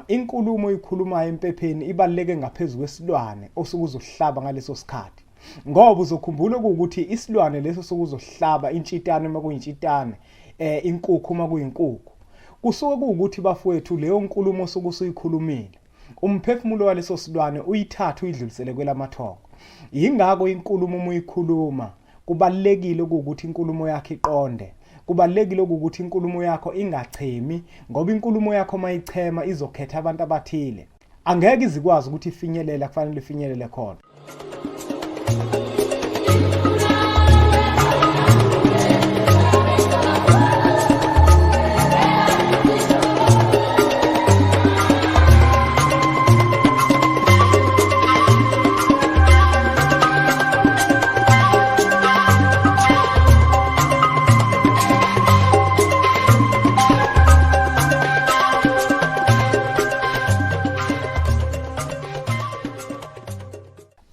inkulumo oyikhulumayo empepheni ibaluleke ngaphezu kwesilwane osuke uzohlaba ngaleso sikhathi. Ngoba uzokhumbula ukuthi isilwane leso osuke uzohlaba intshitane uma kuyintshitane, inkukhu uma kuyinkukhu. Kusuke kuwukuthi bafowethu leyo nkulumo osuke usuyikhulumile, umphefumulo waleso silwane uyithathe uyidlulisele kwelamathongo. Yingakho inkulumo uma uyikhuluma kubalulekile ukuthi inkulumo yakho iqonde. Kubalulekile ukuthi inkulumo yakho ingachemi, ngoba inkulumo yakho uma ichema izokhetha abantu abathile. Angeke izikwazi ukuthi ifinyelele kufanele ifinyelele khona.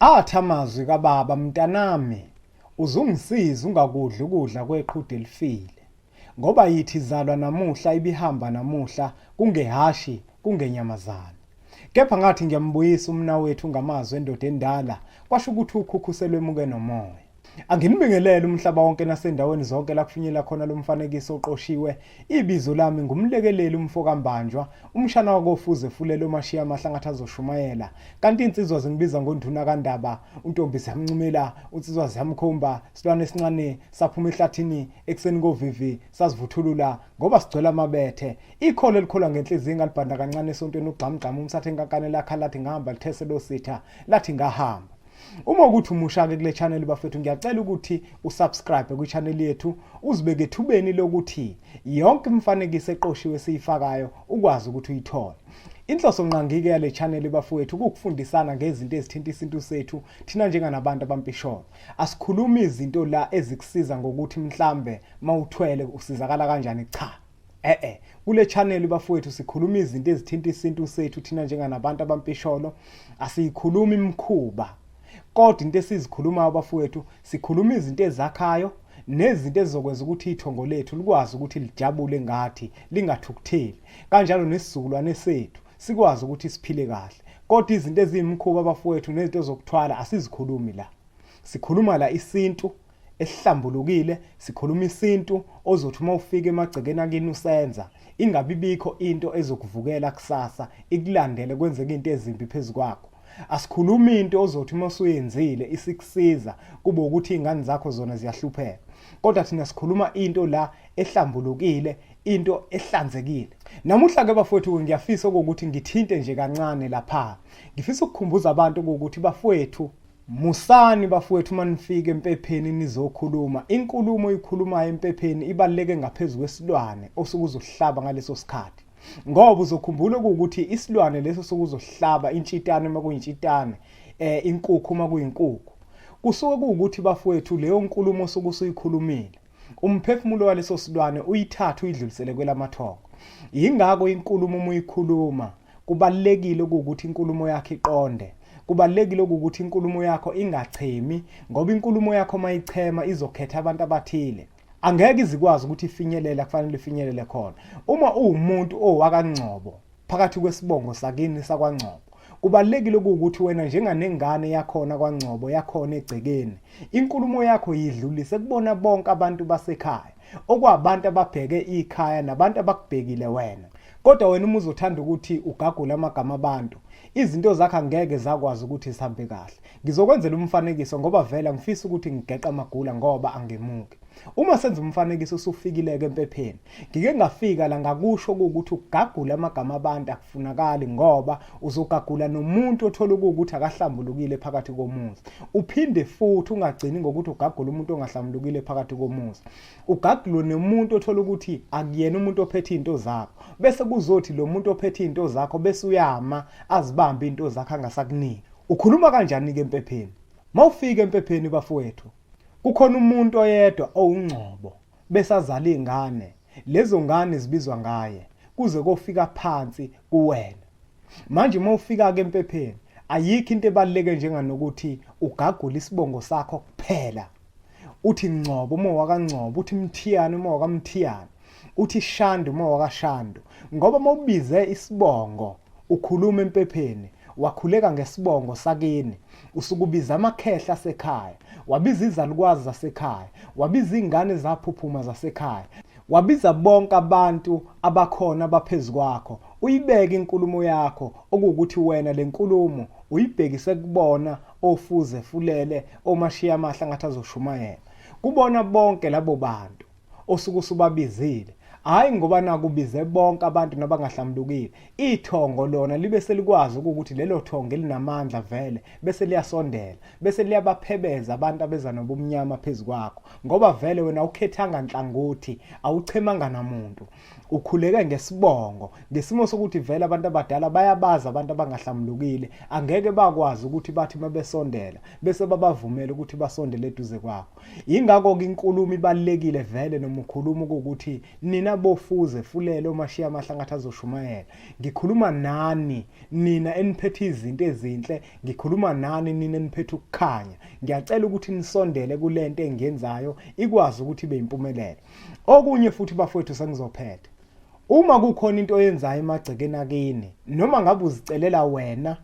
Athi amazwi kababa, mntanami, uzungisiza ungakudli ukudla kweqhude elifile. Ngoba yithi izalwa namuhla ibihamba namuhla kungehashi kungenyamazane. Kepha ngathi ngiyambuyisa umnawethu ngamazwi endoda endala, kwasho ukuthi ukhukhu selwemuke nomoya. Anginibingelele umhlaba wonke nasendaweni zonke la kufinyela khona lo mfanekiso oqoshiwe. Ibizo lami ngumlekeleli umfo kaMbanjwa, umshana wakofuze fulele omashiya amahlangathi azoshumayela. Kanti insizwa zingibiza ngonduna kaNdaba, untombi ziyamncumela, unsizwa ziyamkhomba, silwane esincane saphuma ehlathini ekuseni kovivi sazivuthulula ngoba sigcwele amabethe. Ikholo elikholwa ngenhliziyo ngalibhanda kancane esontweni ugxamgxama umsathe enkankane lakha lathi ngihamba lithese lositha lathi ngahamba. Uma ukuthi umusha-ke kule channel bafethu, ngiyacela ukuthi usubscribe kwi-channel yethu, uzibeke ethubeni lokuthi yonke imifanekiso eqoshiwe esiyifakayo ukwazi ukuthi uyithole. Inhloso ngqangi-ke yale channel bafowethu kuwukufundisana ngezinto ezithinta isintu sethu thina njenganabantu abampisholo. Asikhulumi izinto la ezikusiza ngokuthi mhlambe mawuthwele usizakala kanjani, cha. Eh kule channel bafowethu sikhuluma izinto ezithinta isintu sethu thina njenganabantu abampisholo. Asiyikhulumi imikhuba, kodwa into esizikhulumayo bafowethu, sikhuluma izinto ezakhayo nezinto ezizokwenza ukuthi ithongo lethu likwazi ukuthi lijabule ngathi, lingathukutheli, kanjalo nesizukulwane sethu sikwazi ukuthi siphile kahle. Kodwa izinto eziyimikhuba bafowethu nezinto zokuthwala asizikhulumi la. Sikhuluma la isintu esihlambulukile, sikhuluma isintu ozothi uma ufika emagcekeni akini usenza, ingabi bikho into ezokuvukela kusasa ikulandele kwenzeke into ezimbi phezu kwakho. Asikhulumi into ozothi uma usuyenzile isikusiza kube ukuthi izingane zakho zona ziyahlupheka. Kodwa thina sikhuluma into la ehlambulukile, into ehlanzekile. Namuhla ke bafowethu ngiyafisa ukuthi ngithinte nje kancane lapha. Ngifisa ukukhumbuza abantu ukuthi bafowethu, musani bafowethu uma nifika empepheni nizokhuluma, inkulumo oyikhulumayo empepheni ibaluleke ngaphezu kwesilwane osuke uzohlaba ngaleso sikhathi. Ngoba uzokhumbula ukuthi isilwane leso osuke uzohlaba, intshitane uma kuyintshitane, inkukhu uma kuyinkukhu. Kusuke kuwukuthi bafowethu leyo nkulumo osuke usuyikhulumile, umphefumulo waleso silwane uyithathe uyidlulisele kwelamathongo. Yingakho inkulumo uma uyikhuluma kubalulekile ukuthi inkulumo yakho iqonde. Kubalulekile ukuthi inkulumo yakho ingachemi, ngoba inkulumo yakho uma ichema izokhetha abantu abathile. Angeke izikwazi ukuthi ifinyelele kufanele ifinyelele khona. Uma uwumuntu owakaNgcobo phakathi kwesibongo sakini sakwaNgcobo, kubalulekile ukuthi wena njenganengane yakhona kwaNgcobo yakhona egcekeni, inkulumo yakho yidlulise kubona bonke abantu basekhaya, okwabantu ababheke ikhaya nabantu abakubhekile wena. Kodwa wena uma uzothanda ukuthi ugagule amagama abantu, izinto zakho angeke zakwazi ukuthi zihambe kahle. Ngizokwenzela umfanekiso ngoba vele ngifisa ukuthi ngigeqe amagula ngoba angemuki. Uma senza umfanekiso usufikile-ke empepheni, ngike ngafika la ngakusho ukuthi ukugagula amagama abantu akufunakali, ngoba uzogagula nomuntu othola ukuthi akahlambulukile phakathi komuzi. Uphinde futhi ungagcini ngokuthi ugagule umuntu ongahlambulukile phakathi komuzi, ugagulwe nomuntu othola ukuthi akuyena umuntu ophethe izinto zakho, bese kuzothi lo muntu ophethe izinto zakho bese uyama azibambe izinto zakho angasakuniki. Ukhuluma kanjani-ke empepheni? Mawufika empepheni bafowethu, kukhona umuntu oyedwa owungcobo bese azala izingane, lezo ngane zibizwa ngaye kuze kofika phansi kuwena. Manje uma ufika-ke empepheni, ayikho into ebaluleke njenganokuthi ugagule isibongo sakho kuphela. Uthi Ngcobo uma wakaNgcobo, uthi Mthiyane uma wakaMthiyane, uthi Shandu uma wakaShandu. Ngoba uma ubize isibongo ukhuluma empepheni wakhuleka ngesibongo sakini usukubiza amakhehla asekhaya wabiza izalukwazi zasekhaya wabiza izingane zaphuphuma zasekhaya wabiza bonke abantu abakhona abaphezu kwakho uyibeke inkulumo yakho okuwukuthi wena lenkulumo uyibhekise kubona ofuze fulele omashiya amahla ngathi azoshumayela kubona bonke labo bantu osuke usubabizile hhayi ngoba nakubize bonke abantu nabangahlamulukile ithongo lona libe selikwazi ukuthi lelo thongo elinamandla vele bese liyasondela bese liyabaphebeza abantu abeza nobumnyama phezu kwakho ngoba vele wena ukhethanga nhlangothi awuchemanga namuntu ukhuleke ngesibongo ngesimo sokuthi vele abantu abadala bayabazi abantu abangahlamulukile angeke bakwazi ukuthi bathi mabesondela bese babavumela ukuthi basondele eduze kwakho Yingakho-ke inkulumo ibalulekile vele noma ukhuluma ukuthi nina bofuze fulele omashiya amahlangathi azoshumayela. Ngikhuluma nani nina eniphethe izinto ezinhle, ngikhuluma nani nina eniphethe ukukhanya. Ngiyacela ukuthi nisondele kulento engiyenzayo ikwazi ukuthi ibe impumelelo. Okunye futhi bafowethu sengizophetha. Uma kukhona into oyenzayo emagcekeni akini noma ngabe uzicelela wena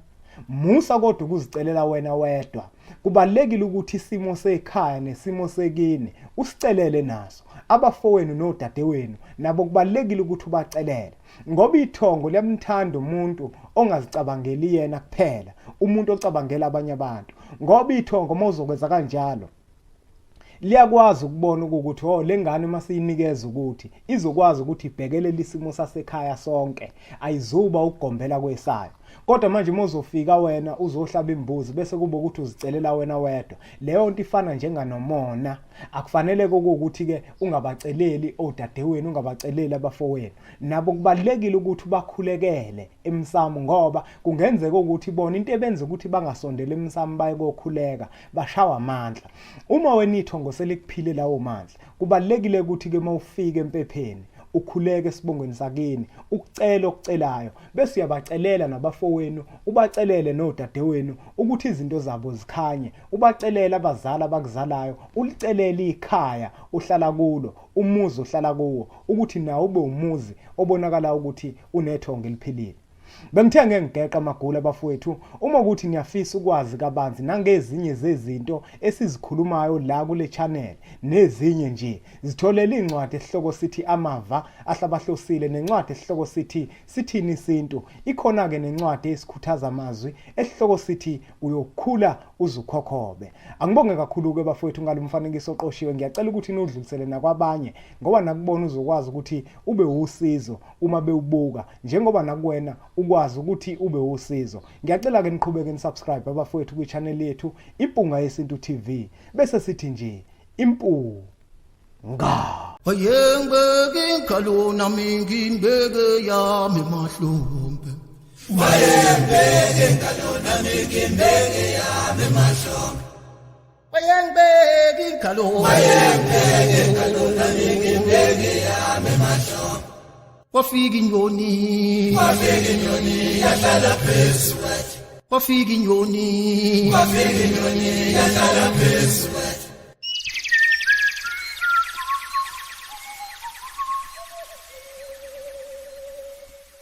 musa kodwa ukuzicelela wena wedwa kubalekile ukuthi isimo sekhaya nesimo sekini usicelele naso abafowenu nodadewenu nabo kubalekile ukuthi ubacelele ngoba ithongo liyamthanda umuntu ongazicabangeli yena kuphela umuntu ocabangela abanye abantu ngoba ithongo uma uzokwenza kanjalo liyakwazi ukubona ukuthi oh lengane uma siyinikeza ukuthi izokwazi ukuthi ibhekelele isimo sasekhaya sonke ayizuba ukugombela kwesayo kodwa manje uma uzofika wena uzohlaba imbuzi bese kuba ukuthi uzicelela wena wedwa leyo nto ifana njenganomona akufanele kokuthi ke ungabaceleli odadewenu ungabaceleli abafowenu nabo kubalekile ukuthi ubakhulekele emsamo ngoba kungenzeka ukuthi bona into ebenza ukuthi bangasondeli emsamo baye kokhuleka bashawa amandla uma wena ithongo selikuphile lawo mandla kubalekile ukuthi ke uma ufika empepheni ukhuleke esibongweni sakini ukucela okucelayo bese uyabacelela nabafowenu ubacelele nodadewenu ukuthi izinto zabo zikhanye ubacelele abazali abakuzalayo ulicelele ikhaya ohlala kulo umuzi ohlala kuwo ukuthi nawo ube umuzi obonakala ukuthi unethongo eliphilile Bengithe ngeke ngigeqe amagula bafowethu uma ukuthi niyafisa ukwazi kabanzi nangezinye zezinto esizikhulumayo la kule channel nezinye nje zitholele incwadi esihloko sithi amava ahlabahlosile nencwadi esihloko sithi sithini isintu ikhona ke nencwadi esikhuthaza amazwi esihloko sithi uyokhula uzukhokhobe angibonge kakhulu ke bafowethu ngalomfanekiso oqoshiwe ngiyacela ukuthi nudlulisele nakwabanye ngoba nakubona uzokwazi ukuthi ube usizo uma bewubuka njengoba nakuwena ukwazi ukuthi ube usizo ngiyacela ke niqhubeke nisubscribe abafowethu kwi-channel yethu iMpunga Yesintu TV bese sithi nje impunga Ayengibeke inkalo nami ngimbeke yami mahlombe Wayengibeke inkalo nami ngimbeke yami mahlombe Wayengibeke inkalo Wayengibeke inkalo nami ngimbeke yami mahlombe Wafika inyoni Wafika inyoni yahlala phezu kwethu Wafika inyoni Wafika inyoni yahlala phezu kwethu.